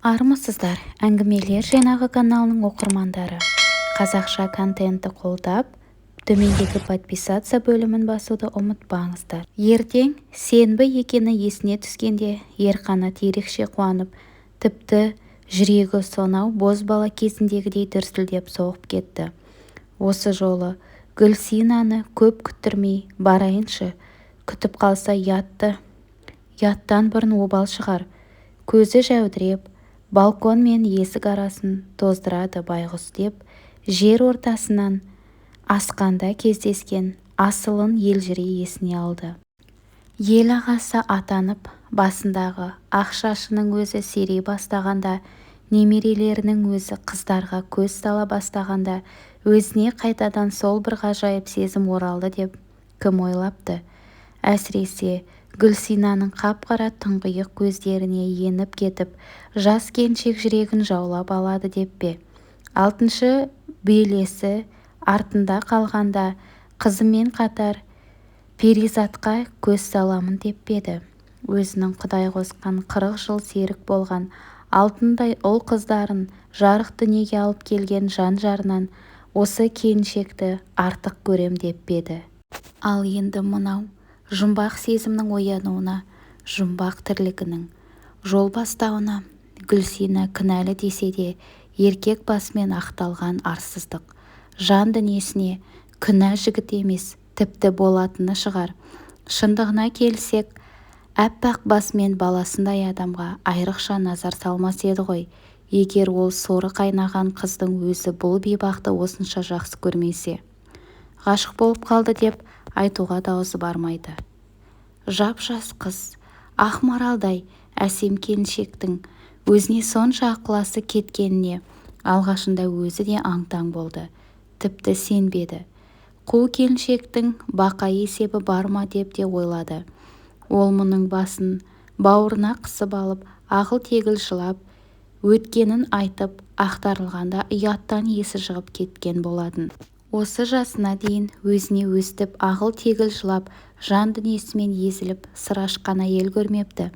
Армысыздар, Әңгімелер жинағы каналының оқырмандары! Қазақша контентті қолдап, төмендегі подписаться бөлімін басуды ұмытпаңыздар. Ертең сенбі екені есіне түскенде Ерқанат ерекше қуанып, тіпті жүрегі сонау бозбала кезіндегідей дүрсілдеп соғып кетті. Осы жолы Гүлсинаны көп күттірмей барайыншы, күтіп қалса ұятты ұяттан бұрын обал шығар. Көзі жәудіреп, балкон мен есік арасын тоздырады байғұс деп жер ортасынан асқанда кездескен асылын елжірей есіне алды. Ел ағасы атанып, басындағы ақ шашының өзі сирей бастағанда, немерелерінің өзі қыздарға көз сала бастағанда өзіне қайтадан сол бір ғажайып сезім оралды деп кім ойлапты? Әсіресе Гүлсинаның қап-қара тұңғиық көздеріне еніп кетіп, жас келіншек жүрегін жаулап алады деп пе? Алтыншы белесі артында қалғанда қызымен қатар перизатқа көз саламын деп пе еді? Өзінің құдай қосқан 40 жыл серік болған, алтындай ұл-қыздарын жарық дүниеге алып келген жан-жарынан осы келіншекті артық көрем деп пе еді? Ал енді мынау жұмбақ сезімнің оянуына, жұмбақ тірлігінің жол бастауына Гүлсина кінәлі десе де еркек басымен ақталған арсыздық. Жан дүниесіне күнә жігіт емес, тіпті болатыны шығар. Шындығына келсек, аппақ басымен баласындай адамға айрықша назар салмас еді ғой, егер ол соры қайнаған қыздың өзі бұл бейбақты осынша жақсы көрмесе. Ғашық болып қалды деп айтуға да аузы бармайды. Жап-жас қыз, ақ маралдай әсем келіншектің өзіне сонша ықыласы кеткеніне алғашында өзі де аң-таң болды. Тіпті сенбеді. Қу келіншектің бақай есебі бар ма деп те ойлады. Ол мұның басын бауырына қысып алып, ағыл-тегіл жылап, өткенін айтып ақтарылғанда ұяттан есі жығып кеткен болатын. Осы жасына дейін өзіне өстіп ағыл-тегіл жылап, жан дүниесімен езіліп, сыр ашқан әйел көрмепті.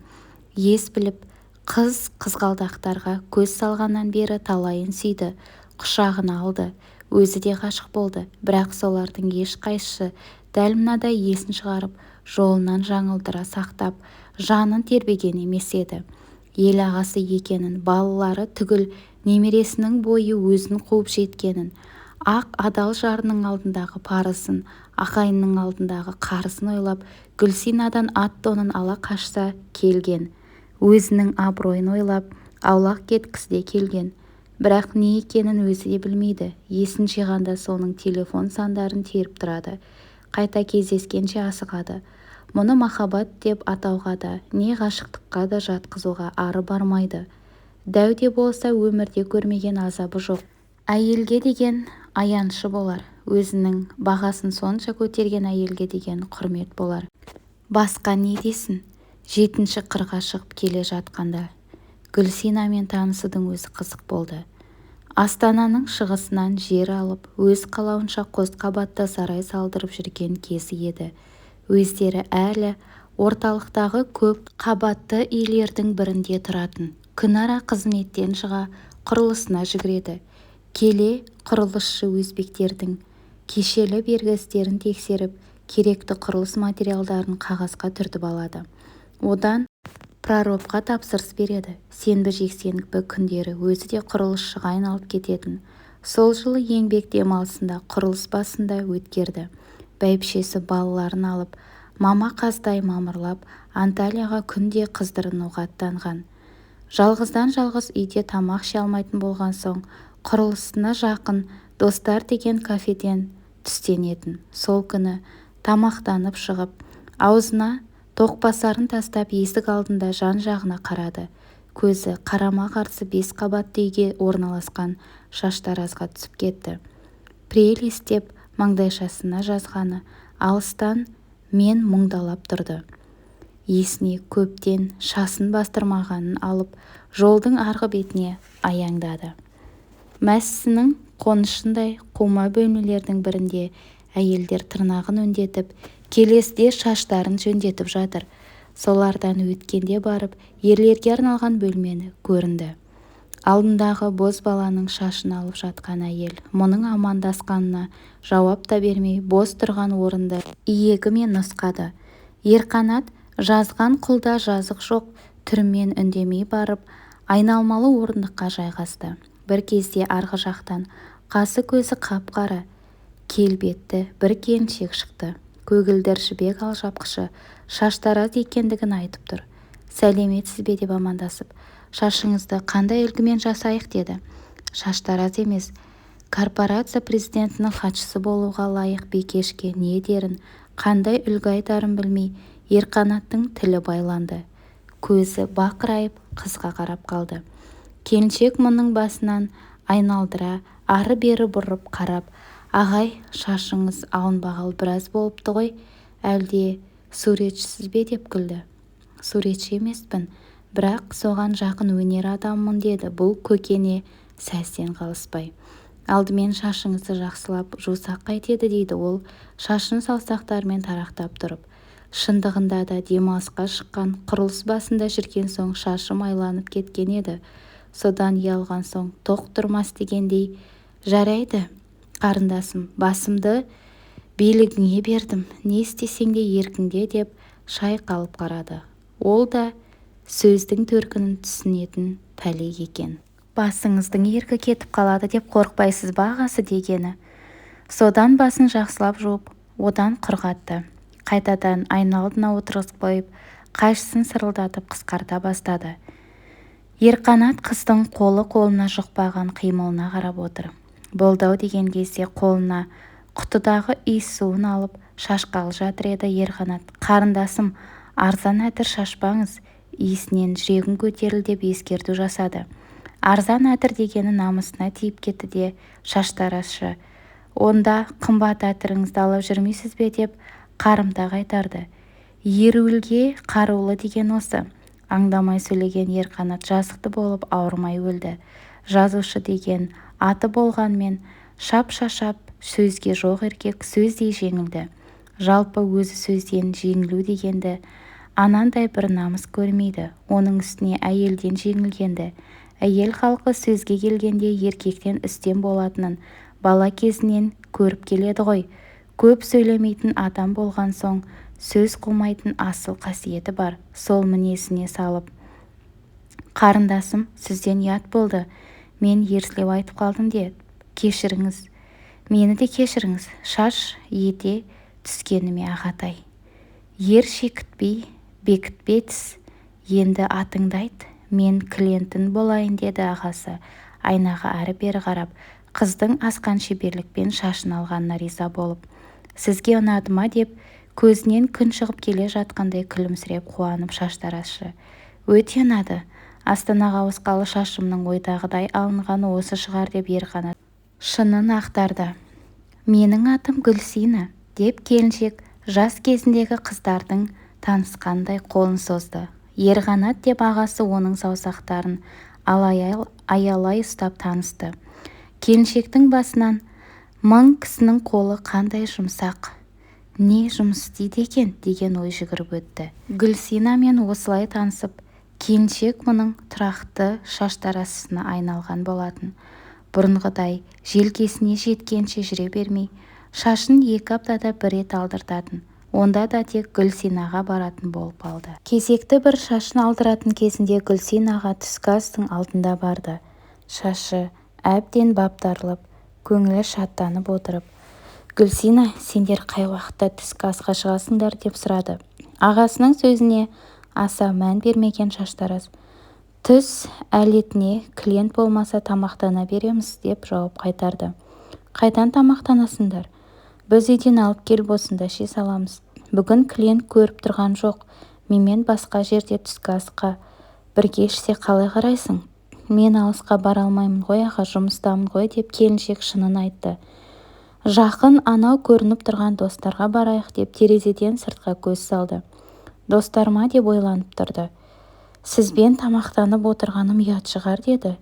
Ес біліп, қыз қызғалдақтарға көз салғаннан бері талайын сүйді, құшағына алды, өзі де ғашық болды. Бірақ солардың ешқайсысы дәл мынадай есін шығарып, жолынан жаңылдыра сақтап, жанын тербеген емес еді. Ел ағасы екенін, балалары түгіл немересінің бойы өзін қуып жеткенін, ақ адал жарының алдындағы парызын, ағайынның алдындағы қарызын ойлап, Гүлсинадан ат-тонын ала қашса келген, өзінің абыройын ойлап, аулақ кеткісі де келген. Бірақ не екенін өзі де білмейді, есін жиғанда соның телефон сандарын теріп тұрады, қайта кездескенше асығады. Мұны махаббат деп атауға да, не ғашықтыққа да жатқызуға ары бармайды. Дәу де болса өмірде көрмеген азабы жоқ. Әйелге деген аянышы болар, өзінің бағасын сонша көтерген әйелге деген құрмет болар. Басқа не десін? Жетінші қырға шығып келе жатқанда Гүлсинамен танысудың өзі қызық болды. Астананың шығысынан жер алып, өз қалауынша қос қабатты сарай салдырып жүрген кезі еді. Өздері әлі орталықтағы көп қабатты үйлердің бірінде тұратын. Күнара қызметтен шыға құрылысына жүгіреді. Келе құрылысшы өзбектердің кешелі бергі істерін тексеріп, керекті құрылыс материалдарын қағазға түртіп алады. Одан прорабқа тапсырыс береді. Сенбі-жексенбі күндері өзі де құрылысшыға айналып кететін. Сол жылы еңбек демалысында құрылыс басында өткерді. Бәйбішесі балаларын алып, мама қаздай мамырлап, Анталияға күнде қыздырынуға аттанған. Жалғыздан-жалғыз үйде тамақ іше алмайтын болған соң, құрылысына жақын «Достар» деген кафеден түстенетін. Сол күні тамақтанып шығып, аузына тоқбасарын тастап есік алдында жан-жағына қарады. Көзі қарама-қарсы бес қабатты үйге орналасқан шаштаразға түсіп кетті. «Прелесть» деп маңдайшасына жазғаны алыстан мен мұңдалап тұрды. Есіне көптен шасын бастырмағанын алып, жолдың арғы бетіне аяңдады. Мәсісінің қонышындай қума бөлмелердің бірінде әйелдер тырнағын өңдетіп, келесіде шаштарын жөндетіп жатыр. Солардан өткенде барып, ерлерге арналған бөлмені көрінді. Алдындағы бозбаланың шашын алып жатқан әйел мұның амандасқанына жауап та бермей, бос тұрған орынды иегімен нұсқады. Ерқанат жазған құлда жазық жоқ түрмен үндемей барып, айналмалы орындыққа жайғасты. Бір кезде арғы жақтан қасы-көзі қап-қара, келбетті бір келіншек шықты. Көгілдір жібек алжапқышы шаштараз екендігін айтып тұр. «Сәлеметсіз бе?» деп амандасып, «Шашыңызды қандай үлгімен жасайық?» деді. Шаштараз емес, корпорация президентінің хатшысы болуға лайық бикешке не дерін, қандай үлгі айтарын білмей, Ерқанаттың тілі байланды. Көзі бақырайып, қызға қарап қалды. Келіншек мұның басынан айналдыра ары-бері бұрып қарап, «Ағай, шашыңыз алынбағалы біраз болыпты ғой, әлде суретшісіз бе?» деп күлді. «Суретші емеспін, бірақ соған жақын өнер адамымын», деді бұл көкене сәстен қалыспай. «Алдымен шашыңызды жақсылап жусақ қайтеді», дейді ол шашын саусақтарымен тарақтап тұрып. «Шындығында да демалысқа шыққан, құрылыс басында жүрген соң шашым майланып кеткен еді. Содан ұялған соң тоқ тұрмас дегендей. Жарайды, қарындасым, басымды билігіңе бердім, не істесең де еркіңде», деп шайқалып қарады. Ол да сөздің төркінін түсінетін пәле екен. «Басыңыздың еркі кетіп қалады деп қорықпайсыз ба, ағасы?» дегені. Содан басын жақсылап жуып, одан құрғатты. Қайтадан айна алдына отырғызып қойып, қайшысын сырылдатып қысқарта бастады. Ерқанат қыздың қолы-қолына жұқпаған қимылына қарап отыр. Болды-ау деген кезде қолына құтыдағы иіссуын алып, шашқалы жатыр еді, Ерқанат: «Қарындасым, арзан әтір шашпаңыз, иісінен жүрегім көтерілді», деп ескерту жасады. Арзан әтір дегені намысына тиіп кетті де, шаштаразшы: «Онда қымбат әтіріңізді алып жүрмейсіз бе?» деп қарымта қайтарды. Еруілге қарулы деген осы. Аңдамай сөйлеген Ерқанат жазықты болып ауырмай өлді. Жазушы деген аты болғанмен, шап-шашап сөзге жоқ еркек сөздей жеңілді. Жалпы өзі сөзден жеңілу дегенді анандай бір намыс көрмейді. Оның үстіне әйелден жеңілгенді. Әйел халқы сөзге келгенде еркектен үстем болатынын бала кезінен көріп келеді ғой. Көп сөйлемейтін адам болған соң, сөз қумайтын асыл қасиеті бар. Сол мінезіне салып: «Қарындасым, сізден ұят болды, мен ерсілеу айтып қалдым де, кешіріңіз, мені де кешіріңіз, шаш ете түскеніме, ағатай. Ер шекітпей бекітпе тіс, енді атыңды айт, мен клиентің болайын», деді ағасы айнаға әрі-бері қарап, қыздың асқан шеберлікпен шашын алғанына риза болып. «Сізге ұнады ма?» деп көзінен күн шығып келе жатқандай күлімсіреп қуанып шаштаразшы. «Өте ұнады. Астанаға ауысқалы шашымның ойдағыдай алынғаны осы шығар», деп Ерқанат шынын ақтарды. «Менің атым Гүлсина», деп келіншек жас кезіндегі қыздардың танысқандай қолын созды. «Ерқанат», деп ағасы оның саусақтарын аялай ұстап танысты. Келіншектің басынан «Мың кісінің қолы қандай жұмсақ, не жұмыс істейді екен?» деген ой жүгіріп өтті. Гүлсинамен осылай танысып, келіншек мұның тұрақты шаштаразшысына айналған болатын. Бұрынғыдай желкесіне жеткенше жүре бермей, шашын 2 аптада бір рет алдыртатын. Онда да тек Гүлсинаға баратын болып алды. Кезекті бір шашын алдыратын кезінде Гүлсинаға түскі астың алдында барды. Шашы әбден бапталып, көңілі шаттанып отырып: «Гүлсина, сендер қай уақытта түскі асқа шығасыңдар?» деп сұрады. Ағасының сөзіне аса мән бермеген шаштараз: «Түс әлетіне клиент болмаса, тамақтана береміз», деп жауап қайтарды. «Қайдан тамақтанасыңдар? Біз үйден алып келіп, осында іше саламыз. Бүгін клиент көріп тұрған жоқ, менімен басқа жерде түскі асқа бірге ішсек, қалай қарайсың?» «Мен алысқа бара алмаймын ғой, аға, жұмыстамын ғой», деп келіншек шынын айтты. «Жақын анау көрініп тұрған «Достарға» барайық», деп терезеден сыртқа көз салды. «Достар ма?» деп ойланып тұрды. «Сізбен тамақтанып отырғаным ұят шығар», деді.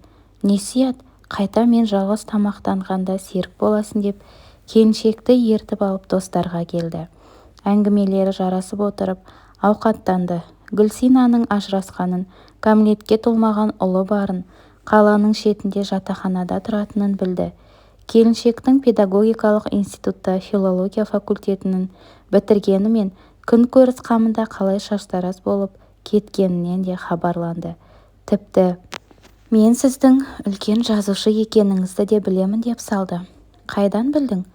«Несі ұят? Қайта мен жалғыз тамақтанғанда серік боласың», деп келіншекті ертіп алып «Достарға» келді. Әңгімелері жарасып отырып ауқаттанды. Гүлсинаның ажырасқанын, кәмелетке толмаған ұлы барын, Қаланың шетінде жатақханада тұратынын білді. Келіншектің педагогикалық институтта филология факультетін бітіргені мен күнкөріс қамында қалай шаштараз болып кеткенінен де хабарланды. Тіпті Мен сіздің үлкен жазушы екеніңізді де білемін деп салды. Қайдан білдің?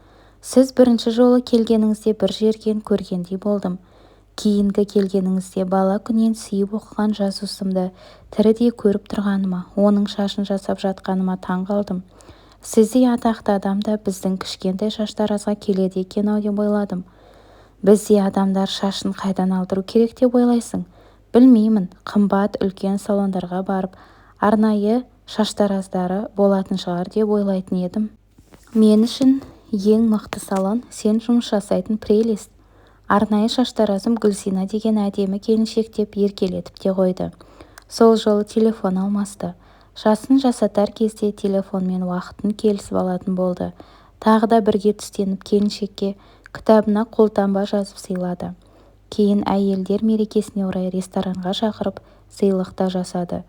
Сіз бірінші жолы келгеніңізде бір жерден көргендей болдым. Кейінгі келгеніңізде бала күннен сүйіп оқыған жазушымды тірідей көріп тұрғаныма, оның шашын жасап жатқаныма таң қалдым. Сіздей атақты адам да біздің кішкентай шаштаразға келеді екен-ау деп ойладым. Біздей адамдар шашын қайдан алдыру керек деп ойлайсың? Білмеймін, қымбат үлкен салондарға барып, арнайы шаштараздары болатын шығар деп ойлайтын едім. Мен үшін ең мықты салон сен жұмыс жасайтын Прелесть. Арнайы шаштаразым Гүлсина деген әдемі келіншек деп еркелетіп те қойды. Сол жолы телефон алмасты. Шашын жасатар кезде телефонмен уақытын келісіп алатын болды. Тағы да бірге түстеніп келіншекке кітабына қолтаңба жазып сыйлады. Кейін әйелдер мерекесіне орай ресторанға шақырып сыйлық та жасады.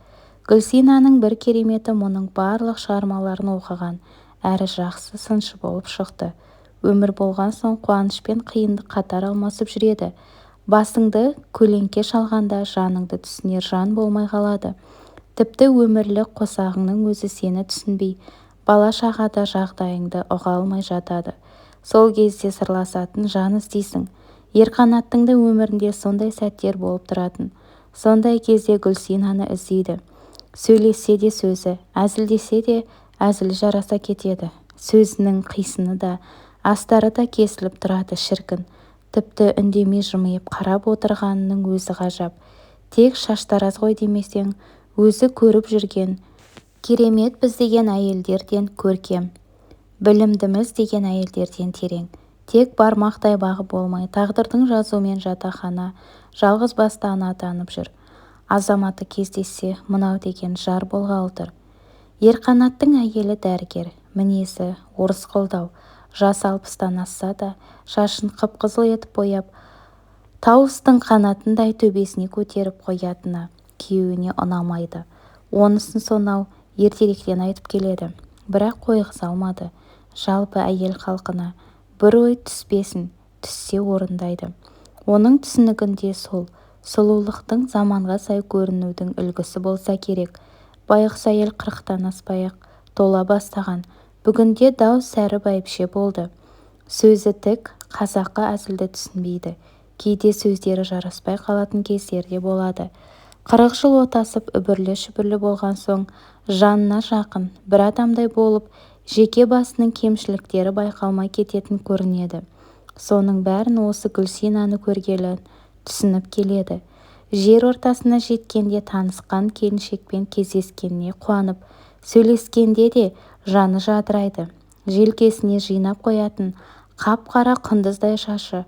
Гүлсинаның бір кереметі мұның барлық шығармаларын оқыған, әрі жақсы сыншы болып шықты. Өмір болған соң қуаныш пен қиындық қатар алмасып жүреді. Басыңды көлеңке шалғанда жаныңды түсінер жан болмай қалады. Тіпті өмірлік қосағыңның өзі сені түсінбей, бала-шаға да жағдайыңды ұға алмай жатады. Сол кезде сырласатын жан іздейсің. Ерқанаттың да өмірінде сондай сәттер болып тұратын. Сондай кезде Гүлсинаны іздейді. Сөйлессе де сөзі, әзілдесе де әзілі жараса кетеді. Сөзінің қисыны да, астары да кесіліп тұрады шіркін. Тіпті үндемей жымиып қарап отырғанының өзі ғажап. Тек шаштараз ғой демесең, өзі көріп жүрген кереметпіз деген әйелдерден көркем, білімдіміз деген әйелдерден терең. Тек бармақтай бағы болмай, тағдырдың жазуымен жатақхана, жалғыз басты ана атанып жүр. Азаматы кездессе, мынау деген жар болғалы тұр. Ерқанаттың әйелі дәрігер, мінезі орысқұлдау, жасы 60-тан асса да, шашын қып-қызыл етіп бояп, тауыстың қанатындай төбесіне көтеріп қоятыны күйеуіне ұнамайды. Онысын сонау ертеректен айтып келеді, бірақ қойғыза алмады. Жалпы әйел халқына бір ой түспесін, түссе орындайды. Оның түсінігінде сол сұлулықтың заманға сай көрінудің үлгісі болса керек. Байғұс әйел 40-тан аспай-ақ тола бастаған. Бүгінде дау сәрі бәйбіше болды. Сөзі тік, қазақы әзілді түсінбейді. Кейде сөздері жараспай қалатын кездері де болады. 40 жыл отасып үбірлі-шүбірлі болған соң жанына жақын бір адамдай болып, жеке басының кемшіліктері байқалмай кететін көрінеді. Соның бәрін осы Гүлсинаны көргелі түсініп келеді. Жер ортасына жеткенде танысқан келіншекпен кездескеніне қуанып, сөйлескенде де жаны жадырайды. Желкесіне жинап қоятын қап-қара құндыздай шашы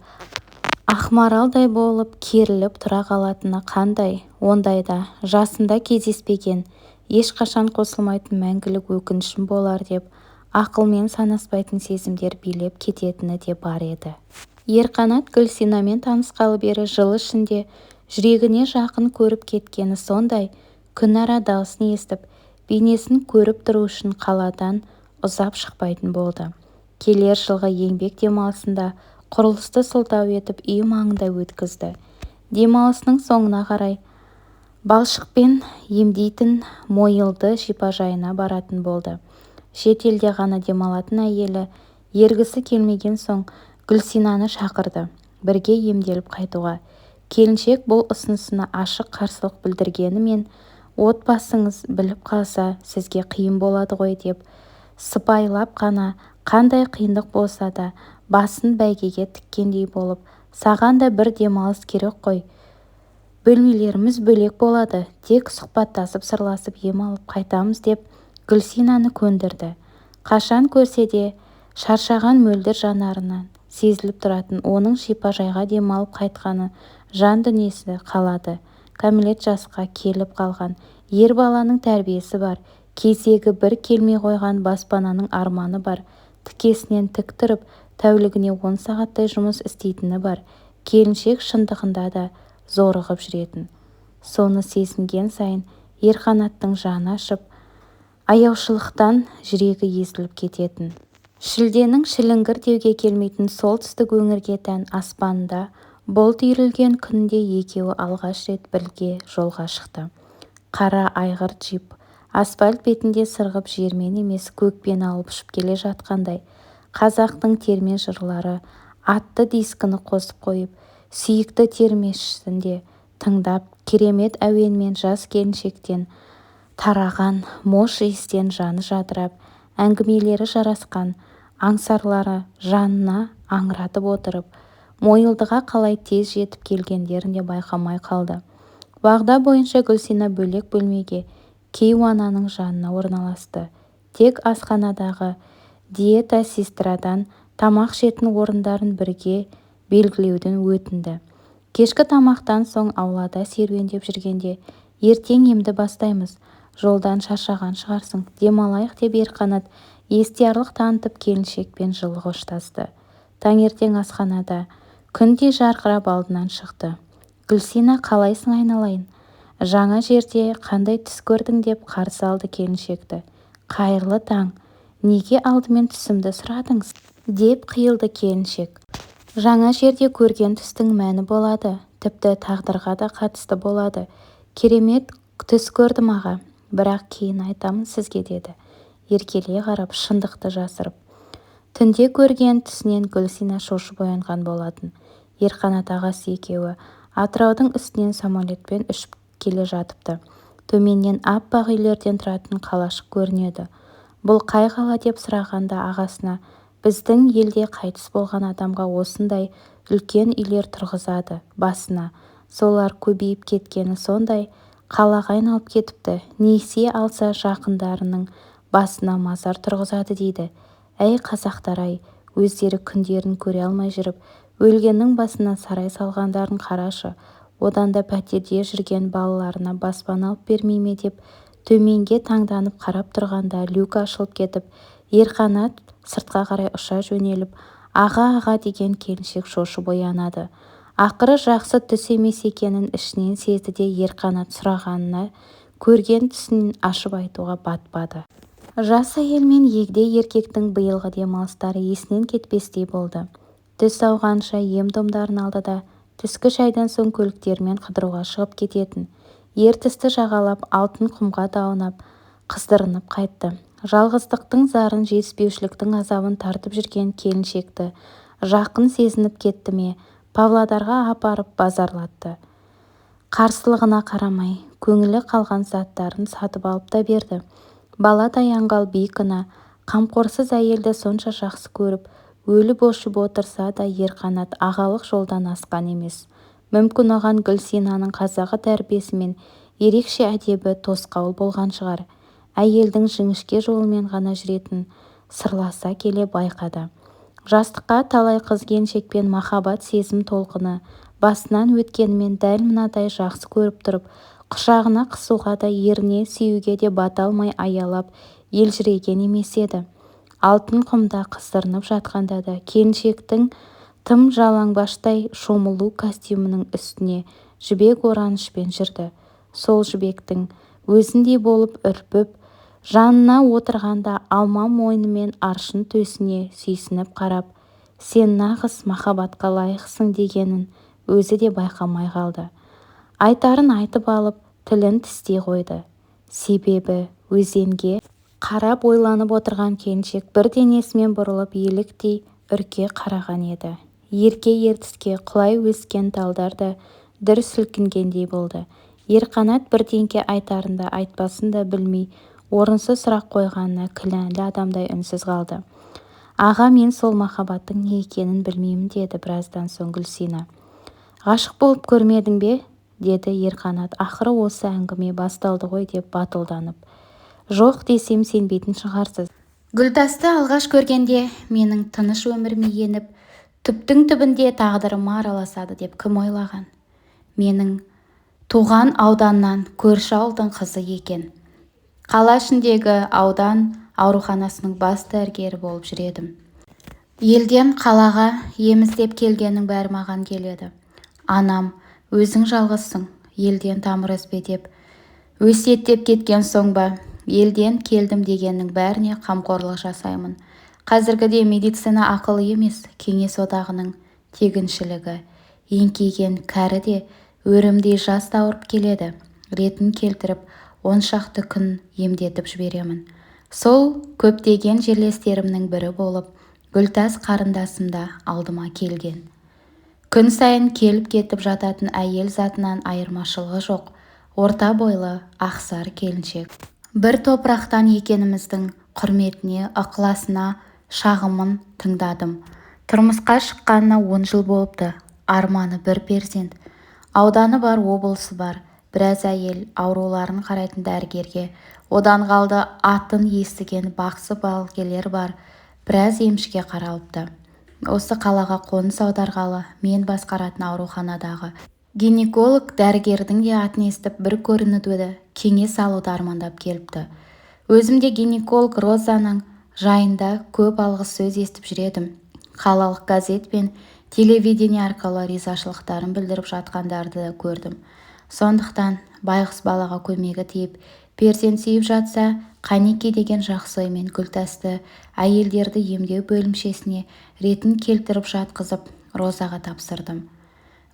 ақмаралдай болып керіліп тұра қалатыны қандай. Ондайда жасында кездеспеген, ешқашан қосылмайтын мәңгілік өкінішім болар деп ақылмен санаспайтын сезімдер билеп кететіні де бар еді. Ерқанат Гүлсинамен танысқалы бері жыл ішінде жүрегіне жақын көріп кеткені сондай, күн ара даусын естіп, бейнесін көріп тұру үшін қаладан ұзап шықпайтын болды. Келер жылғы еңбек демалысында құрылысты сылтау етіп үй маңында өткізді. Демалысының соңына қарай балшықпен емдейтін Мойылды шипажайына баратын болды. Шетелде ғана демалатын әйелі ергісі келмеген соң Гүлсинаны шақырды бірге емделіп қайтуға. Келіншек бұл ұсынысына ашық қарсылық білдіргенімен, отбасыңыз біліп қалса сізге қиын болады ғой деп сыпайылап қана, қандай қиындық болса да басын бәйгеге тіккендей болып, саған да бір демалыс керек қой, бөлмелеріміз бөлек болады, тек сұхбаттасып сырласып ем алып қайтамыз деп Гүлсинаны көндірді. Қашан көрсе де шаршаған мөлдір жанарынан сезіліп тұратын оның шипажайға демалып қайтқаны жан дүниесі қалады. Кәмелет жасқа келіп қалған ер баланың тәрбиесі бар, кезегі бір келмей қойған баспананың арманы бар, тікесінен тік тұрып, тәулігіне 10 сағаттай жұмыс істейтіні бар. Келіншек шындығында да зорығып жүретін. Соны сезінген сайын Ерқанаттың жаны ашып, Аяушылықтан жүрегі езіліп кететін. Шілденің шіліңгір деуге келмейтін солтүстік өңірге тән аспанында бұлт үйірілген күнінде екеуі алғаш рет бірге жолға шықты. Қара айғыр джип асфальт бетінде сырғып жермен емес көкпен алып ұшып келе жатқандай. Қазақтың терме-жырлары атты дискіні қосып қойып, сүйікті термешісін де тыңдап, керемет әуенмен жас келіншектен тараған мош иістен жаны жадырап, әңгімелері жарасқан аңсарлары жанына аңыратып отырып, Мойылдыға қалай тез жетіп келгендерін де байқамай қалды. Уағда бойынша Гүлсина бөлек бөлмеге, кейуананың жанына орналасты. Тек асханадағы диета-сестрадан тамақ ішетін орындарын бірге белгілеуін өтінді. Кешкі тамақтан соң аулада серуендеп жүргенде, ертең емді бастаймыз, жолдан шаршаған шығарсың, демалайық деп Ерқанат естиярлық танытып келіншекпен жылы қоштасты. Таңертең асханада күндей жарқырап алдынан шықты. Гүлсина, қалайсың айналайын? Жаңа жерде қандай түс көрдің деп қарсы алды келіншекті. Қайырлы таң. Неге алдымен түсімді сұрадыңыз? Деп қиылды келіншек. Жаңа жерде көрген түстің мәні болады, тіпті тағдырға да қатысты болады. Керемет түс көрдім аға, бірақ кейін айтамын сізге деді. Еркелей қарап, шындықты жасырып. Түнде көрген түсінен Гүлсина шошып оянған болатын. Ерқанат ағасы екеуі Атыраудың үстінен самолетпен ұшып келе жатыпты. Төменнен аппақ үйлерден тұратын қалашық көрінеді. Бұл қай қала деп сұрағанда ағасына, біздің елде қайтыс болған адамға осындай үлкен үйлер тұрғызады басына, солар көбейіп кеткені сондай қалаға айналып кетіпті, несие алса жақындарының басына мазар тұрғызады дейді. Әй қазақтар-ай, өздері күндерін көре алмай жүріп, өлгеннің басына сарай салғандарын қарашы, одан да пәтерде жүрген балаларына баспана алып бермей ме деп төменге таңданып қарап тұрғанда люк ашылып кетіп, Ерқанат сыртқа қарай ұша жөнеліп, аға-аға деген келіншек шошып оянады. Ақыры жақсы түс емес екенін ішінен сезді де Ерқанат сұрағанына көрген түсін ашып айтуға батпады. Жас әйел мен егде еркектің биылғы демалыстары есінен кетпестей болды. Түс ауғанша ем-домдарын алды да, түскі шайдан соң көліктерімен қыдыруға шығып кететін. Ертісті жағалап, алтын құмға да аунап, қыздырынып қайтты. Жалғыздықтың зарын, жетіспеушіліктің азабын тартып жүрген келіншекті жақын сезініп кетті ме, Павлодарға апарып базарлатты. Қарсылығына қарамай, көңілі қалған заттарын сатып алып та берді. Баладай аңғал бейкүнә, қамқорсыз әйелді сонша жақсы көріп, өліп-өшіп отырса да Ерқанат ағалық жолдан асқан емес. Мүмкін оған Гүлсинаның қазақы тәрбиесі мен ерекше әдебі тосқауыл болған шығар. Әйелдің жіңішке жолымен ғана жүретін сырласа келе байқады. Жастықта талай қыз-келіншекпен махаббат сезім толқыны басынан өткенімен дәл мынадай жақсы көріп тұрып, құшағына қысуға да, ерніне сүюге де бата алмай аялап, елжіреген емес еді. Алтын құмда қыздырынып жатқанда да келіншектің тым жалаңбаштай шомылу костюмінің үстіне жібек оранышпен жүрді. Сол жібектің өзіндей болып үрпіп, жанына отырғанда алма мойнымен аршын төсіне сүйсініп қарап, сен нағыз махаббатқа лайықсың дегенін өзі де байқамай қалды. Айтарын айтып алып, тілін тістей қойды. Себебі өзенге қарап ойланып отырған келіншек бір денесімен бұрылып еліктей үрке қараған еді. Ерке ертіске құлай өскен талдар да дүр сілкінгендей болды. Ерқанат бірдеңке айтарын да айтпасын да білмей, орынсыз сұрақ қойғанына кінәлі адамдай үнсіз қалды. Аға, мен сол махаббаттың не екенін білмеймін деді біраздан соң Гүлсина. Ғашық болып көрмедің бе? Деді Ерқанат, ақыры осы әңгіме басталды ғой деп батылданып. Жоқ десем сенбейтін шығарсыз. Гүлтасты алғаш көргенде менің тыныш өміріме еніп, түптің түбінде тағдырыма араласады деп кім ойлаған? Менің туған ауданнан көрші ауылдың қызы екен. Қала ішіндегі аудан ауруханасының бас дәрігері болып жүредім. Елден қалаға ем іздеп келгеннің бәрі маған келеді. Анам, өзің жалғызсың, елден тамыр үзбе деп өсиеттеп кеткен соң ба, Елден келдім дегеннің бәріне қамқорлық жасаймын. Қазіргідей медицина ақылы емес, Кеңес одағының тегіншілігі. Еңкейген кәрі де, өрімдей жас та ауырып келеді. Ретін келтіріп, 10 шақты күн емдетіп жіберемін. Сол көптеген жерлестерімнің бірі болып, Гүлтас қарындасым да алдыма келген. Күн сайын келіп-кетіп жататын әйел затынан айырмашылығы жоқ, орта бойлы, ақсары келіншек. Бір топырақтан екеніміздің құрметіне ықыласына шағымын тыңдадым. Тұрмысқа шыққанына 10 жыл болыпты. Арманы бір перзент. Ауданы бар, облысы бар, біраз әйел ауруларын қарайтын дәрігерге, одан қалды атын естіген бақсы-балгерлер бар, біраз емшіге қаралыпты. Осы қалаға қоныс аударғалы мен басқаратын ауруханадағы гинеколог дәрігердің де атын естіп, бір көрінуді, кеңес алуды армандап келіпті. Өзім де гинеколог Розаның жайында көп алғыс сөз естіп жүр едім. Қалалық газет пен телевидение арқылы ризашылықтарын білдіріп жатқандарды да көрдім. Сондықтан байғұс балаға көмегі тиіп, перзент сүйіп жатса, қанеки деген жақсы оймен Гүлтасты әйелдерді емдеу бөлімшесіне ретін келтіріп жатқызып, Розаға тапсырдым.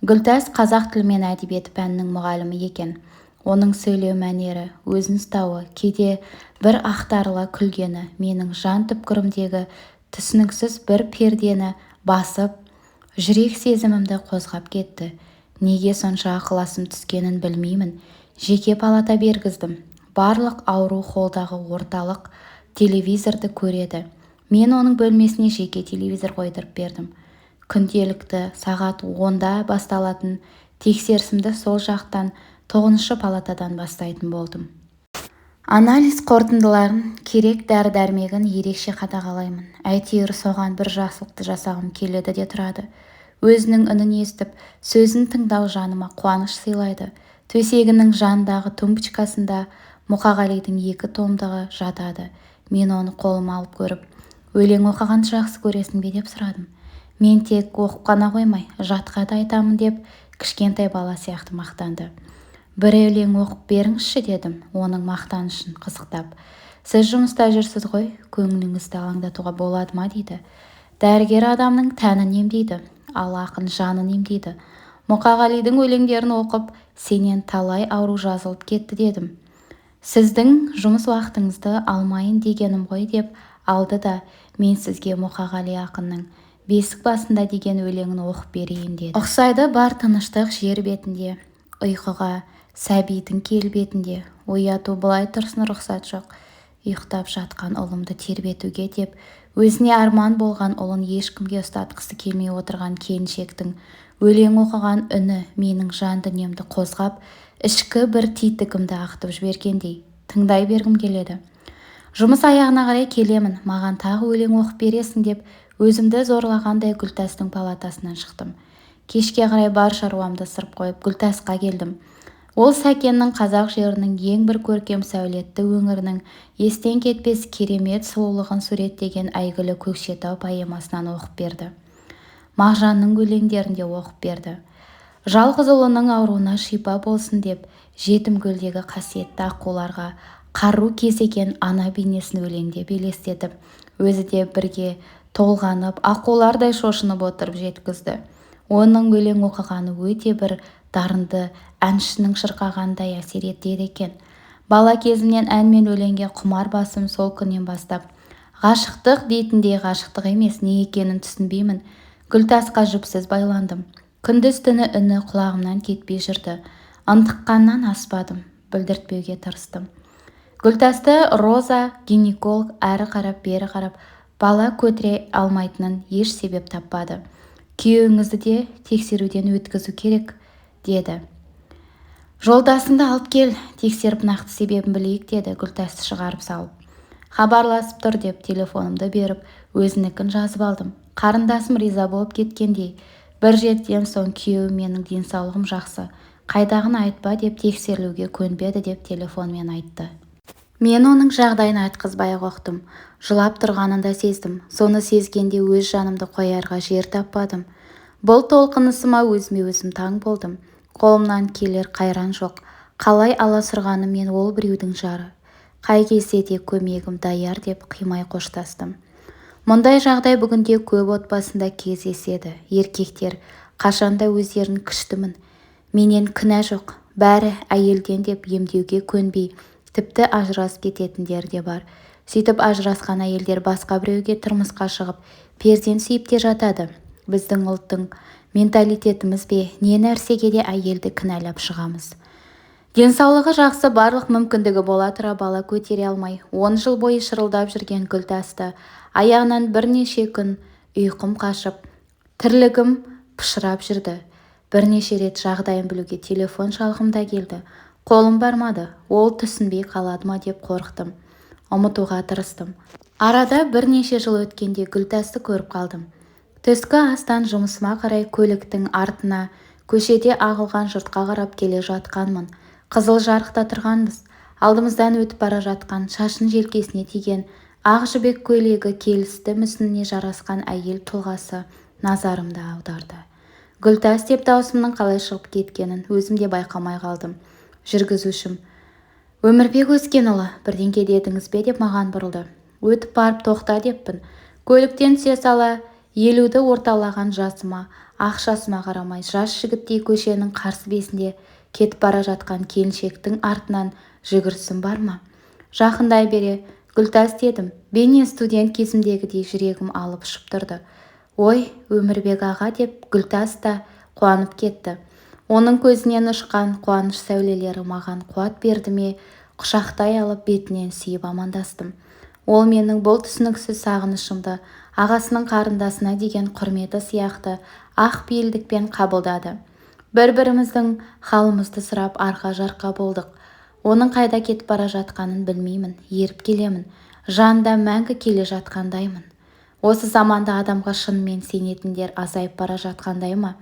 Гүлтас қазақ тілі мен әдебиеті пәнінің мұғалімі екен. Оның сөйлеу мәнері, өзін ұстауы, кейде бір ақтарыла күлгені менің жан түкпірімдегі түсініксіз бір пердені басып, жүрек сезімімді қозғап кетті. Неге сонша ықыласым түскенін білмеймін. Жеке палата бергіздім. Барлық ауру холдағы орталық телевизорды көреді. Мен оның бөлмесіне жеке телевизор қойдырып бердім. Күнделікті сағат 10-да басталатын тексерісімді сол жақтан, тоғызыншы палатадан бастайтын болдым. Анализ қорытындыларын, керек дәрі-дәрмегін ерекше қадағалаймын. Әйтеуір соған бір жақсылықты жасағым келеді де тұрады. Өзінің үнін естіп, сөзін тыңдау жаныма қуаныш сыйлайды. Төсегінің жанындағы тумбочкасында Мұқағалидың екі томдығы жатады. Мен оны қолыма алып көріп, өлең оқығанды жақсы көресің бе деп сұрадым. Мен тек оқып қана қоймай, жатқа да айтамын деп кішкентай бала сияқты мақтанды. Бір өлең оқып беріңізші дедім, оның мақтанышын қызықтап. Сіз жұмыста жүрсіз ғой, көңіліңізді алаңдатуға болады ма дейді. Дәрігер адамның тәнін емдейді, ал ақын жанын емдейді. Мұқағалидың өлеңдерін оқып, сенен талай ауру жазылып кетті дедім. Сіздің жұмыс уақытыңызды алмайын дегенім ғой деп алды да, мен сізге Мұқағали ақынның «Бесік басында» деген өлеңін оқып берейін деді. Ұқсайды бар тыныштық жер бетінде, ұйқыға сәбидің келбетінде. Ояту былай тұрсын, рұқсат жоқ ұйықтап жатқан ұлымды тербетуге деп, өзіне арман болған ұлын ешкімге ұстатқысы келмей отырған келіншектің өлең оқыған үні менің жан дүниемді қозғап, ішкі бір титігімді ағытып жібергендей, тыңдай бергім келеді. Жұмыс аяғына қарай келемін, маған тағы өлең оқып бересің деп, өзімді зорлағандай Гүлтастың палатасынан шықтым. Кешке қарай бар шаруамды ысырып қойып, Гүлтасқа келдім. Ол Сәкеннің қазақ жерінің ең бір көркем сәулетті өңірінің естен кетпес керемет сұлулығын суреттеген әйгілі «Көкшетау» поэмасынан оқып берді. Мағжанның өлеңдерін де оқып берді. Жалғыз ұлының ауруына шипа болсын деп, жетім көлдегі қасиетті аққуларға қару кезеген ана бейнесін өлеңдеп елестетіп, өзі де бірге толғанып, аққулардай шошынып отырып жеткізді. Оның өлең оқығаны өте бір дарынды әншінің шырқағандай әсер етеді екен. Бала кезімнен ән мен өлеңге құмар басым сол күннен бастап ғашықтық дейтіндей ғашықтық емес, не екенін түсінбеймін, Гүлтасқа жіпсіз байландым. Күндіз-түні үні құлағымнан кетпей жүрді. Ынтыққаннан аспадым, білдіртпеуге тырыстым. Гүлтасты Роза гинеколог әрі қарап, бері қарап, бала көтере алмайтынын еш себеп таппады. Күйеуіңізді де тексеруден өткізу керек деді. Жолдасыңды алып кел, тексеріп нақты себебін білейік деді Гүлтасты шығарып салып. Хабарласып тұр деп телефонымды беріп, өзінікін жазып алдым. Қарындасым риза болып кеткендей. Бір жетіден соң күйеуім менің денсаулығым жақсы, қайдағыны айтпа деп тексерілуге көнбеді деп телефонмен айтты. Мен оның жағдайын айтқызбай-ақ ұқтым. Жылап тұрғанын да сездім. Соны сезгенде өз жанымды қоярға жер таппадым. Бұл толқынысыма өзіме-өзім таң болдым. Қолымнан келер қайран жоқ. Қалай аласұрғаныммен ол біреудің жары. Қай кезде де көмегім даяр деп қимай қоштастым. Мұндай жағдай бүгінде көп отбасында кездеседі. Еркектер қашанда өздерін күштімін, менен кінә жоқ, бәрі әйелден деп емдеуге көнбей, тіпті ажырасып кететіндер де бар. Сөйтіп ажырасқан әйелдер басқа біреуге тұрмысқа шығып, перзент сүйіп те жатады. Біздің ұлттың менталитетіміз бе, не нәрсеге де әйелді кінәлап шығамыз. Денсаулығы жақсы, барлық мүмкіндігі бола тұра бала көтере алмай, 10 жыл бойы шырылдап жүрген Гүлтасты аяғынан бірнеше күн ұйқым қашып, тірлігім пышырап жүрді. Бірнеше рет жағдайын білуге телефон шалғым да келді. Қолым бармады, ол түсінбей қалады ма деп қорықтым. Ұмытуға тырыстым. Арада бірнеше жыл өткенде Гүлтасты көріп қалдым. Түскі астан жұмысыма қарай көліктің артына көшеде ағылған жұртқа қарап келе жатқанмын. Қызыл жарықта тұрғанбыз. Алдымыздан өтіп бара жатқан, шашын желкесіне тиген, ақ жібек көйлегі келісті мүсініне жарасқан әйел тұлғасы назарымды аударды. Гүлтас деп даусымның қалай шығып кеткенін өзім де байқамай қалдым. Жүргізушім Өмірбек Өскенұлы, бірдеңке дедіңіз бе деп маған бұрылды. Өтіп барып тоқта деппін. Көліктен түсе сала 50-ді орталаған жасыма, ақшасыма қарамай жас жігіттей көшенің қарсы бесінде кетіп бара жатқан келіншектің артынан жүгірісім бар ма? Жақындай бере Гүлтас дедім. Бейне студент кезімдегідей жүрегім алып ұшып тұрды. Ой, Өмірбек аға деп Гүлтас та қуанып кетті. Оның көзінен ұшқан қуаныш сәулелері маған қуат берді ме, құшақтай алып бетінен сүйіп амандастым. Ол менің бұл түсініксіз сағынышымды ағасының қарындасына деген құрметі сияқты ақ пейілдікпен қабылдады. Бір-біріміздің халымызды сұрап арқа-жарқа болдық. Оның қайда кетіп бара жатқанын білмеймін, еріп келемін. Жанында мәңгі келе жатқандаймын. Осы заманда адамға шынымен сенетіндер азайып бара жатқандай ма?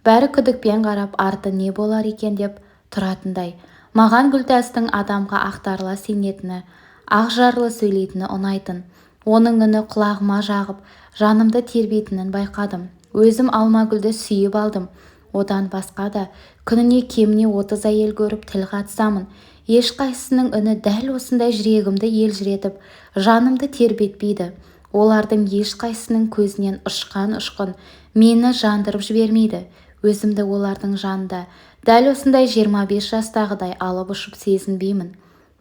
Бәрі күдікпен қарап, арты не болар екен деп тұратындай. Маған Гүлтастың адамға ақтарыла сенетіні, ақжарлы сөйлейтіні ұнайтын. Оның үні құлағыма жағып, жанымды тербейтінін байқадым. Өзім Алмагүлді сүйіп алдым. Одан басқа да күніне кеміне 30 әйел көріп тіл қатысамын. Ешқайсысының үні дәл осындай жүрегімді елжіретіп, жанымды тербетпейді. Олардың ешқайсысының көзінен ұшқан ұшқын мені жандырып жібермейді. Өзімді олардың жанында дәл осындай 25 жастағыдай алып ұшып сезінбеймін.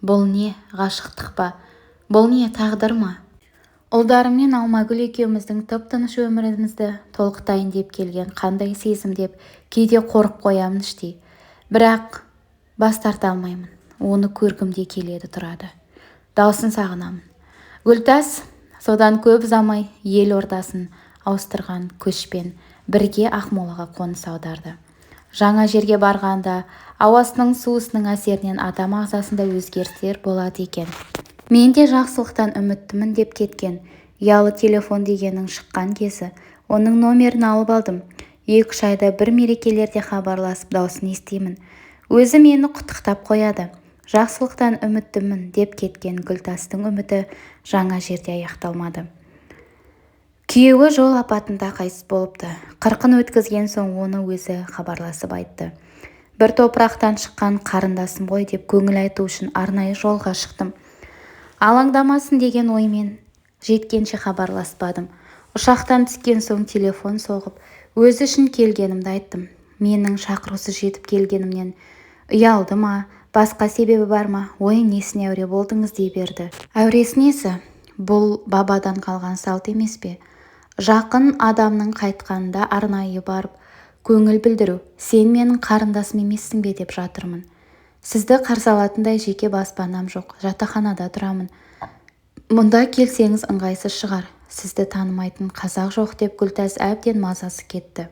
Бұл не ғашықтық па? Бұл не тағдыр ма? Ұлдарыммен Алмагүл екеуміздің тып-тыныш өмірімізді толқытайын деп келген қандай сезім деп кейде қорқып қоямын іштей. Бірақ бас тарта алмаймын. Оны көргім де келеді тұрады. Даусын сағынамын. Гүлтас содан көп ұзамай ел ордасын ауыстырған көшпен бірге Ақмолаға қоныс аударды. Жаңа жерге барғанда ауасының суысының әсерінен адам ағзасында өзгерістер болады екен. Мен де жақсылықтан үміттімін деп кеткен. Ұялы телефон дегеннің шыққан кезі. Оның номерін алып алдым. 2-3 айда бір мерекелерде хабарласып даусын естимін. Өзі мені құттықтап қояды. Жақсылықтан үміттімін деп кеткен Гүлтастың үміті жаңа жерде аяқталмады. Күйеуі жол апатында қайтыс болыпты. 40-ын өткізген соң оны өзі хабарласып айтты. Бір топырақтан шыққан қарындасым ғой деп көңіл айту үшін арнайы жолға шықтым. Алаңдамасын деген оймен жеткенше хабарласпадым. Ұшақтан түскен соң телефон соғып, өзі үшін келгенімді айттым. Менің шақырусыз жетіп келгенімнен ұялды ма, басқа себебі бар ма, ой, несіне әуре болдыңыз дей берді. Әуресі несі? Бұл бабадан қалған салт емес пе? Жақын адамның қайтқанында арнайы барып, көңіл білдіру, сен менің қарындасым емессің бе деп жатырмын. Сізді қарсы алатындай жеке баспанам жоқ, жатақханада тұрамын. Мұнда келсеңіз ыңғайсыз шығар, сізді танымайтын қазақ жоқ деп Гүлтас әбден мазасы кетті.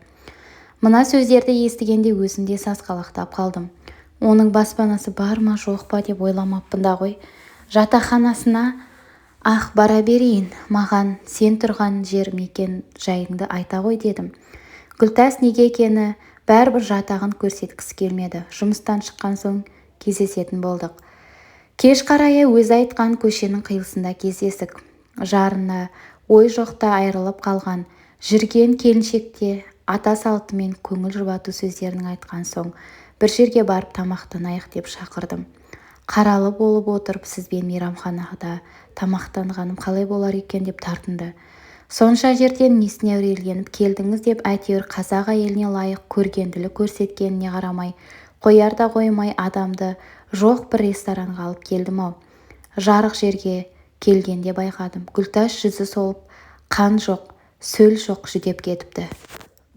Мына сөздерді естігенде өзім де сасқалақтап қалдым. Оның баспанасы бар ма, жоқ па деп ойламаппын да ғой. Жатақханасына ақ бара берейін, маған сен тұрған жер мекен жайыңды айта ғой дедім. Гүлтас неге екені бәрібір жатағын көрсеткісі келмеді. Жұмыстан шыққан соң кездесетін болдық. Кеш қарая өзі айтқан көшенің қиылысында кездестік. Жарына ой жоқта айырылып қалған жүрген келіншекте ата салтымен көңіл жұбату сөздерін айтқан соң бір жерге барып тамақтанайық деп шақырдым. Қаралы болып отырып сізбен мейрамханада тамақтанғаным қалай болар екен деп тартынды. Сонша жерден несіне әуреленіп келдіңіз деп әйтеуір қазақ әйеліне лайық көргенділік көрсеткеніне қарамай, қояр да қоймай адамды жоқ бір ресторанға алып келдім-ау. Жарық жерге келгенде байқадым, Гүлтас жүзі солып, қан жоқ, сөл жоқ жүдеп кетіпті.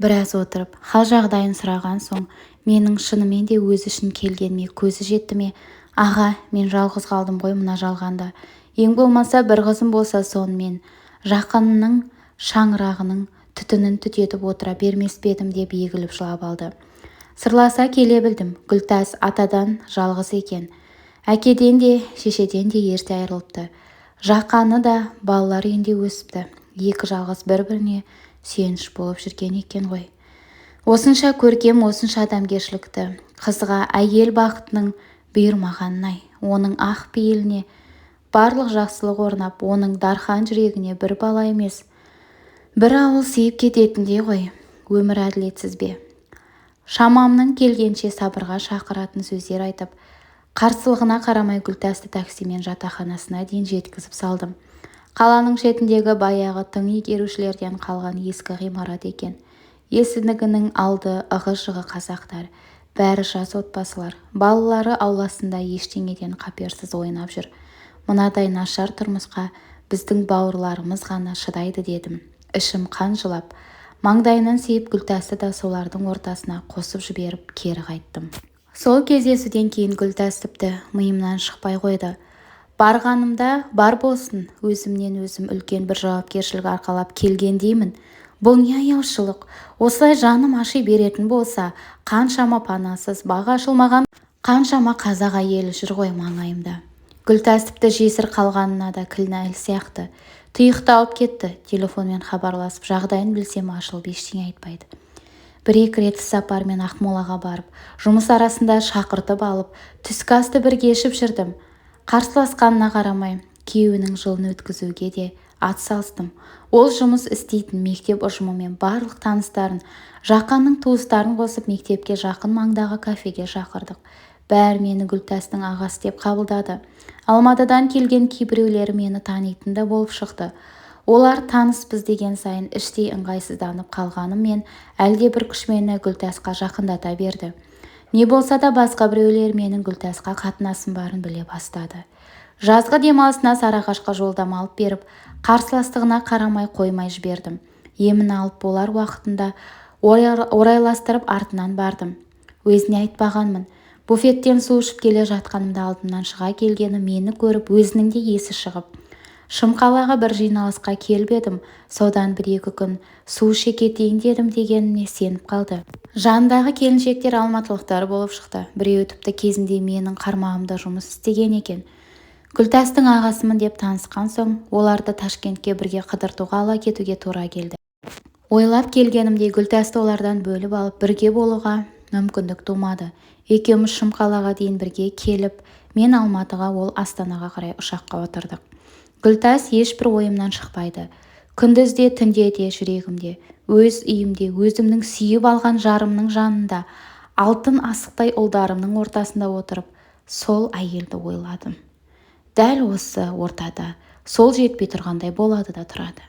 Біраз отырып, хал-жағдайын сұраған соң, менің шынымен де өзі үшін келгеніме көзі жетті ме, аға, мен жалғыз қалдым ғой мына жалғанда. Ең болмаса бір қызым болса сонымен Жақанның шаңырағының түтінін түтетіп отыра бермес пе едім деп егіліп жылап алды. Сырласа келе білдім, Гүлтас атадан жалғыз екен. Әкеден де, шешеден де ерте айырылыпты. Жақаны да балалар үйінде өсіпті. Екі жалғыз бір-біріне сүйеніш болып жүрген екен ғой. Осынша көркем, осынша адамгершілікті қызға әйел бақытының бұйырмағанын-ай, оның ақ пейіліне барлық жақсылық орнап, оның дархан жүрегіне бір бала емес, бір ауыл сыйып кететіндей ғой. Өмір әділетсіз бе? Шамамның келгенше сабырға шақыратын сөздер айтып, қарсылығына қарамай Гүлтасты таксимен жатақханасына дейін жеткізіп салдым. Қаланың шетіндегі баяғы тың игерушілерден қалған ескі ғимарат екен. Есігінің алды ығы-жығы қазақтар. Бәрі жас отбасылар. Балалары ауласында ештеңеден қаперсіз ойнап жүр. Мынадай нашар тұрмысқа біздің бауырларымыз ғана шыдайды дедім. Ішім қан жылап, маңдайынан сүйіп Гүлтасты да солардың ортасына қосып жіберіп кері қайттым. Сол кездесуден кейін Гүлтас тіпті миымнан шықпай қойды. Барғанымда бар болсын, өзімнен өзім үлкен бір жауапкершілік арқалап келгендеймін. Бұл не аяушылық? Осылай жаным аши беретін болса, қаншама панасыз, бағы ашылмаған қаншама қазақ әйелі жүр ғой маңайымда. Гүлтас тіпті жесір қалғанына да кінәлі сияқты. Тұйықталып кетті. Телефонмен хабарласып, жағдайын білсем ашылып ештеңе айтпайды. Бір-екі рет іссапармен Ақмолаға барып, жұмыс арасында шақыртып алып, түскі асты бірге ішіп жүрдім. Қарсыласқанына қарамай, күйеуінің жылын өткізуге де ат салыстым. Ол жұмыс істейтін мектеп ұжымымен барлық таныстарын, Жақанның туыстарын қосып мектепке жақын маңдағы кафеге шақырдық. Бәрі мені Гүлтастың ағасы деп қабылдады. Алматыдан келген кейбіреулері мені танитын да болып шықты. Олар таныспыз деген сайын іштей ыңғайсызданып қалғаныммен әлде бір күш мені Гүлтасқа жақындата берді. Не болса да басқа біреулер менің Гүлтасқа қатынасым барын біле бастады. Жазғы демалысына Сарыағашқа жолдама алып беріп, қарсыластығына қарамай қоймай жібердім. Емін алып болар уақытында орайластырып артынан бардым. Өзіне айтпағанмын. Буфеттен су ішіп келе жатқанымда алдымнан шыға келгені мені көріп, өзінің де есі шығып. Шымқалаға бір жиналысқа келіп едім, содан бір-екі күн су іше кетейін дедім дегеніне сеніп қалды. Жанындағы келіншектер алматылықтар болып шықты. Біреуі тіпті кезінде менің қармағымда жұмыс істеген екен. Гүлтастың ағасымын деп танысқан соң, оларды Ташкентке бірге қыдыртуға ала кетуге тура келді. Ойлап келгенімдей Гүлтасты олардан бөліп алып бірге болуға мүмкіндік тумады. Екеуміз Шымқалаға дейін бірге келіп, мен Алматыға, ол Астанаға қарай ұшаққа отырдық. Гүлтас ешбір ойымнан шықпайды. Күндіз де, түнде де жүрегімде, өз үйімде, өзімнің сүйіп алған жарымның жанында, алтын асықтай ұлдарымның ортасында отырып, сол әйелді ойладым. Дәл осы ортада сол жетпей тұрғандай болады да тұрады.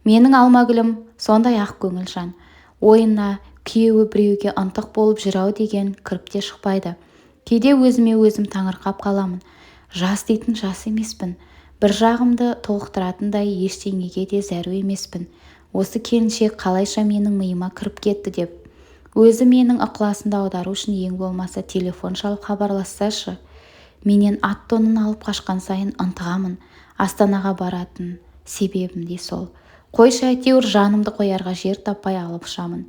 Менің Алмагүлім сондай ақ көңіл жан. Ойына күйеуі біреуге ынтық болып жүр-ау деген кіріп те шықпайды. Кейде өзіме өзім таңырқап қаламын. Жас дейтін жас емеспін. Бір жағымды толықтыратындай ештеңеге де зәру емеспін. Осы келіншек қалайша менің миыма кіріп кетті деп. Өзі менің ықыласымды аудару үшін ең болмаса телефон шалып хабарлассашы. Менен ат тонын алып қашқан сайын ынтығамын. Астанаға баратын себебім де сол. Қойшы әйтеуір жанымды қоярға жер таппай алып ұшамын.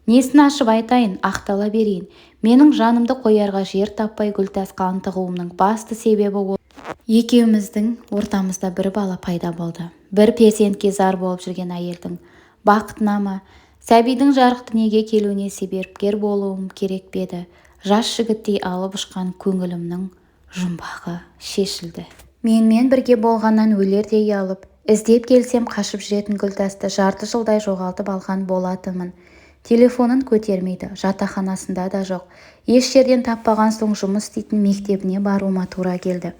Несін ашып айтайын, ақтала берейін. Менің жанымды қоярға жер таппай Гүлтасқа ынтығуымның басты себебі ол. Екеуміздің ортамызда бір бала пайда болды. Бір перзентке зар болып жүрген әйелдің бақытына ма, сәбидің жарық дүниеге келуіне себепкер болуым керек пе еді? Жас жігіттей алып ұшқан көңілімнің жұмбағы шешілді. Менімен бірге болғаннан өлердей ұялып, іздеп келсем қашып жүретін Гүлтасты жарты жылдай жоғалтып алған болатынмын. Телефонын көтермейді, жатақханасында да жоқ. Еш жерден таппаған соң жұмыс істейтін мектебіне баруыма тура келді.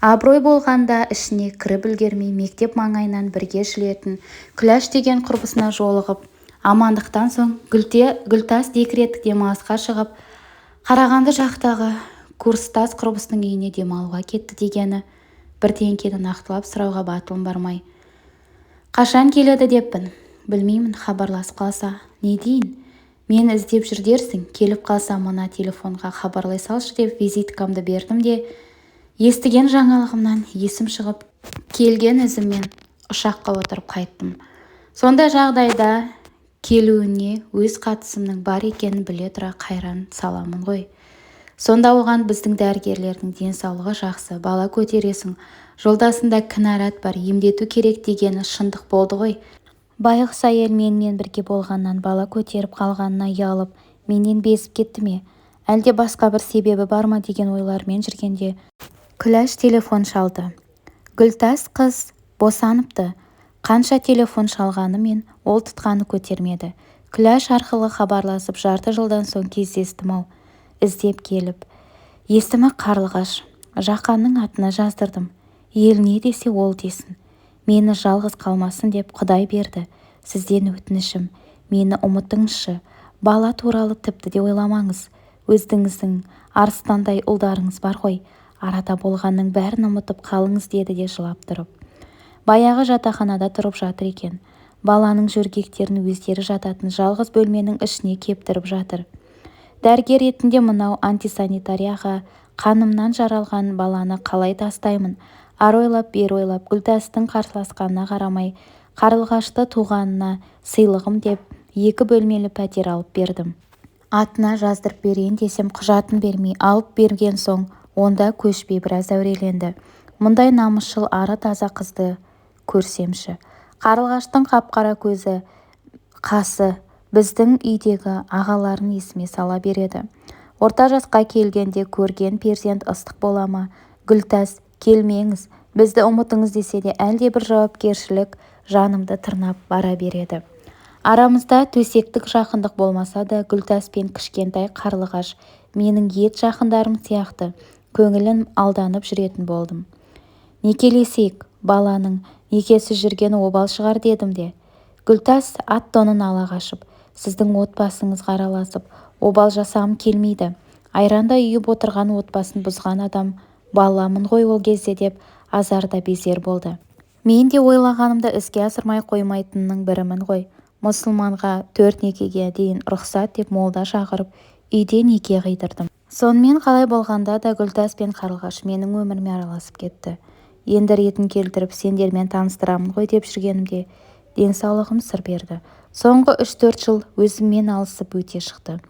Абырой болғанда ішіне кіріп үлгермей мектеп маңайынан бірге жүретін Күләш деген құрбысына жолығып, амандықтан соң Гүлтас декреттік демалысқа шығып, Қарағанды жақтағы курстас құрбысының үйіне демалуға кетті дегені бірдеңкені нақтылап сұрауға батылым бармай, қашан келеді деппін. Білмеймін, хабарласып қалса, не дейін? Мені іздеп жүр дерсің, келіп қалса мына телефонға хабарлай салшы деп визиткамды бердім де, естіген жаңалығымнан есім шығып, келген ізіммен ұшаққа отырып қайттым. Сондай жағдайда келуіне өз қатысымның бар екенін біле тұра қайран саламын ғой. Сонда оған біздің дәрігерлердің денсаулығы жақсы, бала көтересің, жолдасында кінәрат бар, емдету керек дегені шындық болды ғой. Байғұс әйел менімен бірге болғаннан бала көтеріп қалғанына ұялып, менен безіп кетті ме, әлде басқа бір себебі бар ма деген ойлармен жүргенде Күләш телефон шалды. Гүлтас қыз босаныпты. Қанша телефон шалғанымен ол тұтқаны көтермеді. Күләш арқылы хабарласып жарты жылдан соң кездестім-ау, іздеп келіп. Есімі Қарлығаш. Жақанның атына жаздырдым. Ел не десе ол десін. Мені жалғыз қалмасын деп Құдай берді. Сізден өтінішім, мені ұмытыңызшы. Бала туралы тіпті де ойламаңыз. Өзіңіздің арыстандай ұлдарыңыз бар ғой. Арада болғанның бәрін ұмытып қалыңыз деді де жылап тұрып. Баяғы жатақханада тұрып жатыр екен. Баланың жөргектерін өздері жататын жалғыз бөлменің ішіне кептіріп жатыр. Дәрігер ретінде мынау антисанитарияға қанымнан жаралған баланы қалай тастаймын? Ары ойлап, бері ойлап, Гүлтастың қарсыласқанына қарамай, Қарлығашты туғанына сыйлығым деп 2 бөлмелі пәтер алып бердім. Атына жаздырып берейін десем, құжатын бермей, алып берген соң онда көшпей біраз әуреленді. Мұндай намысшыл ары таза қызды көрсемші. Қарлығаштың қап-қара көзі, қасы біздің үйдегі ағаларын есіме сала береді. Орта жасқа келгенде көрген перзент ыстық бола ма? Гүлтас, келмеңіз, бізді ұмытыңыз десе де әлде бір жауапкершілік жанымды тырнап бара береді. Арамызда төсектік жақындық болмаса да Гүлтас пен кішкентай Қарлығаш менің ет жақындарым сияқты, көңілін алданып жүретін болдым. Некелесейік, баланың некесіз жүргені обал шығар дедім де. Гүлтас ат тонын ала қашып, сіздің отбасыңызға араласып, обал жасағым келмейді. Айрандай үйіп отырған отбасын бұзған адам баламын ғой ол кезде деп азарда безер болды. Мен де ойлағанымды іске асырмай қоймайтынның бірімін ғой. Мұсылманға 4 некеге дейін рұқсат деп молда шақырып, үйде неке қидырдым. Сонымен қалай болғанда да Гүлтас пен Қарлығаш менің өміріме араласып кетті. Енді ретін келтіріп сендермен таныстырамын ғой деп жүргенімде денсаулығым сыр берді. Соңғы 3-4 жыл өзіммен алысып өте шықты.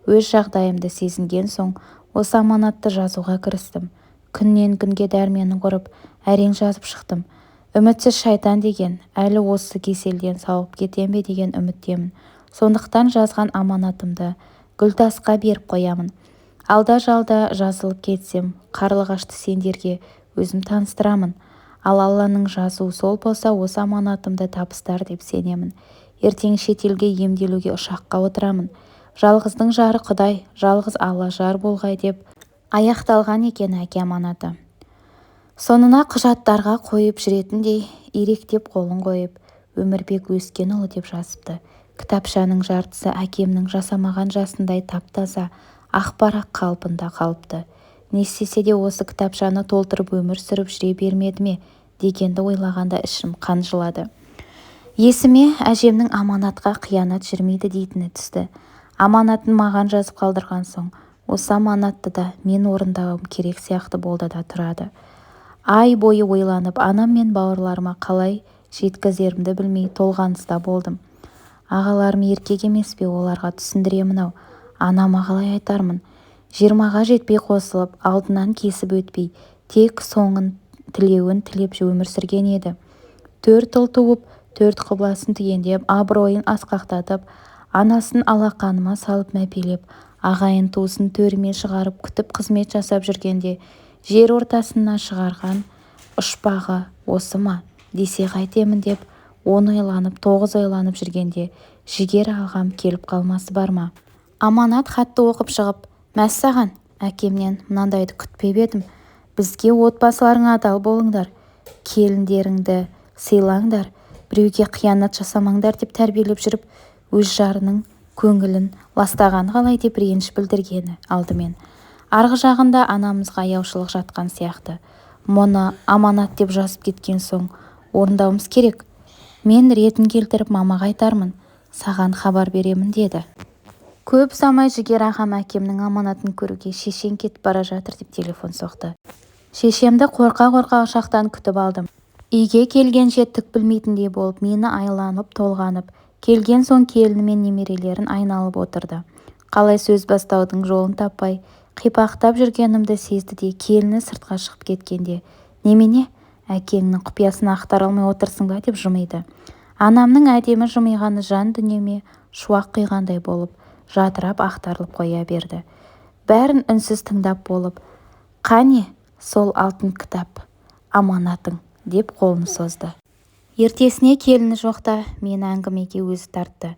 Өз жағдайымды сезінген соң осы аманатты жазуға кірістім. Күннен күнге дәрменін құрып, әрең жазып шықтым. Үмітсіз шайтан деген, әлі осы кеселден сауығып кетем бе деген үміттемін. Сондықтан жазған аманатымды Гүлтасқа беріп қоямын. Алда-жалда жазылып кетсем, Қарлығашты сендерге өзім таныстырамын. Ал Алланың жазуы сол болса, осы аманатымды табыстар деп сенемін. Ертең шетелге емделуге ұшаққа отырамын. Жалғыздың жары Құдай, жалғыз Алла жар болғай деп аяқталған екен әке аманаты. Сонына құжаттарға қойып жүретіндей иректеп қолын қойып, Өмірбек Өскенұлы деп жазыпты. Кітапшаның жартысы әкемнің жасамаған жасындай тап-таза, ақ-парақ қалпында қалыпты. Не істесе де осы кітапшаны толтырып өмір сүріп жүре бермеді ме дегенді ойлағанда ішім қан жылады. Есіме әжемнің аманатқа қиянат жүрмейді дейтіні түсті. Аманатын маған жазып қалдырған соң, осы аманатты да мен орындауым керек сияқты болды да тұрады. Ай бойы ойланып, анам мен бауырларыма қалай жеткізерімді білмей толғаныста болдым. Ағаларым еркек емес пе, оларға түсіндіремін-ау, анама қалай айтармын? 20-ға жетпей қосылып, алдынан кесіп өтпей, тек соңын тілеуін тілеп өмір сүрген еді. 4 ұл туып, 4 құбыласын түгендеп, абыройын асқақтатып, анасын алақаныма салып мәпелеп, ағайын туысын төріме шығарып күтіп қызмет жасап жүргенде, жер ортасына шығарған ұшпағы осы ма десе қайтемін деп, 10 ойланып, 9 ойланып жүргенде, Жігер ағам келіп қалмасы бар ма? Аманат хатты оқып шығып, Мәссаған, әкемнен мынандайды күтпеп едім. Бізге отбасыларыңа адал болыңдар, келіндеріңді сыйлаңдар, біреуге қиянат жасамаңдар деп тәрбиелеп жүріп, өз жарының көңілін ластағаны қалай деп реніш білдіргені алдымен. Арғы жағында анамызға аяушылық жатқан сияқты. Мұны аманат деп жазып кеткен соң орындауымыз керек. Мен ретін келтіріп мамаға айтармын, саған хабар беремін деді. Көп ұзамай Жігер ағам әкемнің аманатын көруге шешең кетіп бара жатыр деп телефон соқты. Шешемді қорқа-қорқа ұшақтан күтіп алдым. Үйге келгенше түк білмейтіндей болып мені айланып-толғанып, келген соң келіні мен немерелерін айналып отырды. Қалай сөз бастаудың жолын таппай, қипақтап жүргенімді сезді де келіні сыртқа шығып кеткенде, немене, әкеңнің құпиясын ақтара алмай отырсың ба деп жымиды. Анамның әдемі жымиғаны жан дүниеме шуақ құйғандай болып, жадырап ақтарылып қоя берді. Бәрін үнсіз тыңдап болып, қане сол алтын кітап, аманатың деп қолын созды. Ертесіне келіні жоқта мені әңгімеге өзі тартты.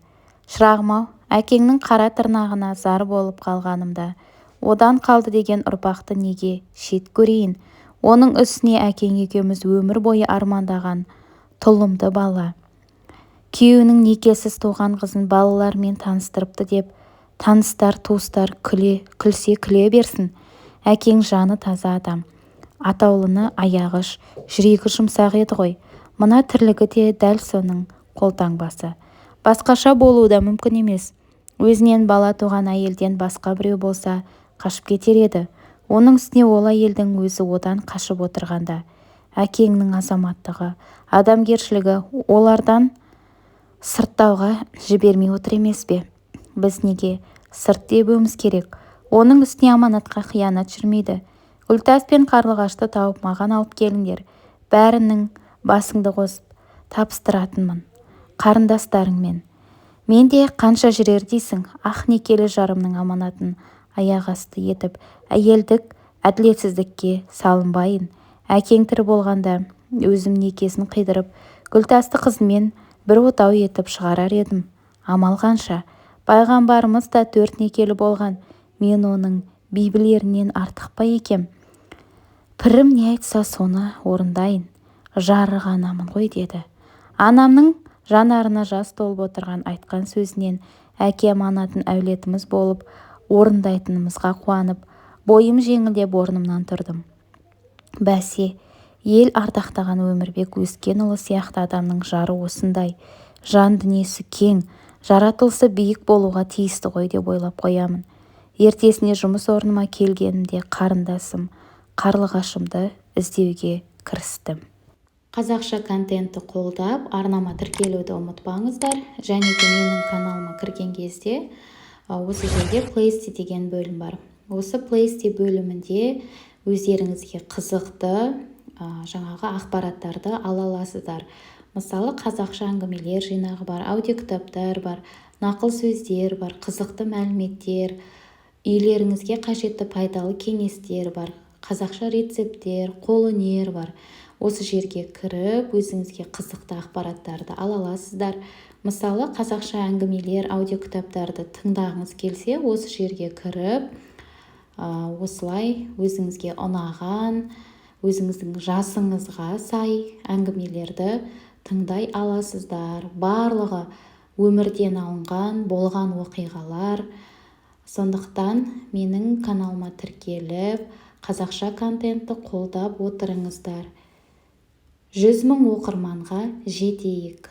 Шырағым-ау, әкеңнің қара тырнағына зар болып қалғанымда, одан қалды деген ұрпақты неге шет көрейін? Оның үстіне әкең екеуміз өмір бойы армандаған тұлымды бала. Күйеуінің некесіз туған қызын балаларымен таныстырыпты деп, таныстар, туыстар күлсе күле берсін. Әкең жаны таза адам. Атаулыны аяғыш, жүрегі жұмсақ еді ғой. Мына тірлігі де дәл соның қолтаңбасы. Басқаша болуы да мүмкін емес. Өзінен бала туған әйелден басқа біреу болса, қашып кетер еді. Оның үстіне ол әйелдің өзі одан қашып отырғанда. Әкеңнің азаматтығы, адамгершілігі олардан сырттауға жібермей отыр емес пе? Біз неге сырт тебуіміз керек? Оның үстіне аманатқа қиянат жүрмейді. Гүлтас пен Қарлығашты тауып маған алып келіңдер. Бәрінің басыңды қосып табыстыратынмын. Қарындастарыңмен. Мен де қанша жүрер дейсің, ақ некелі жарымның аманатын аяқ асты етіп, әйелдік әділетсіздікке салынбайын. Әкең тірі болғанда өзім некесін қидырып, Гүлтасты қызымен бір отау етіп шығарар едім. Амал қанша? Пайғамбарымыз да 4 некелі болған. Мен оның бибілерінен артық па екем? Пірім не айтса соны орындайын. Жары ғанамын ғой деді. Анамның жанарына жас толып отырған айтқан сөзінен әке аманатын әулетіміз болып орындайтынымызға қуанып, бойым жеңілдеп орнымнан тұрдым. Бәсе, ел ардақтаған Өмірбек Өскенұлы сияқты адамның жары осындай, жан дүниесі кең, жаратылысы биік болуға тиісті ғой деп ойлап қоямын. Ертесіне жұмыс орныма келгенімде қарындасым, Қарлығашымды іздеуге кірістім. Қазақша контентті қолдап, арнама тіркелуді ұмытпаңыздар. Және де менің каналыма кірген кезде осы жерде плейлист деген бөлім бар. Осы плейлист бөлімінде өздеріңізге қызықты жаңағы ақпараттарды ала аласыздар. Мысалы, қазақша әңгімелер жинағы бар, аудиокітаптар бар, нақыл сөздер бар, қызықты мәліметтер, үйлеріңізге қажетті пайдалы кеңестер бар, қазақша рецепттер, қолөнер бар. Осы жерге кіріп, өзіңізге қызықты ақпараттарды ала аласыздар. Мысалы, қазақша әңгімелер, аудиокітаптарды тыңдағыңыз келсе, осы жерге кіріп, осылай өзіңізге ұнаған, өзіңіздің жасыңызға сай әңгімелерді тыңдай аласыздар. Барлығы өмірден алынған, болған оқиғалар. Сондықтан менің каналыма тіркеліп, қазақша контентті қолдап отырыңыздар. 100 000 оқырманға жетейік.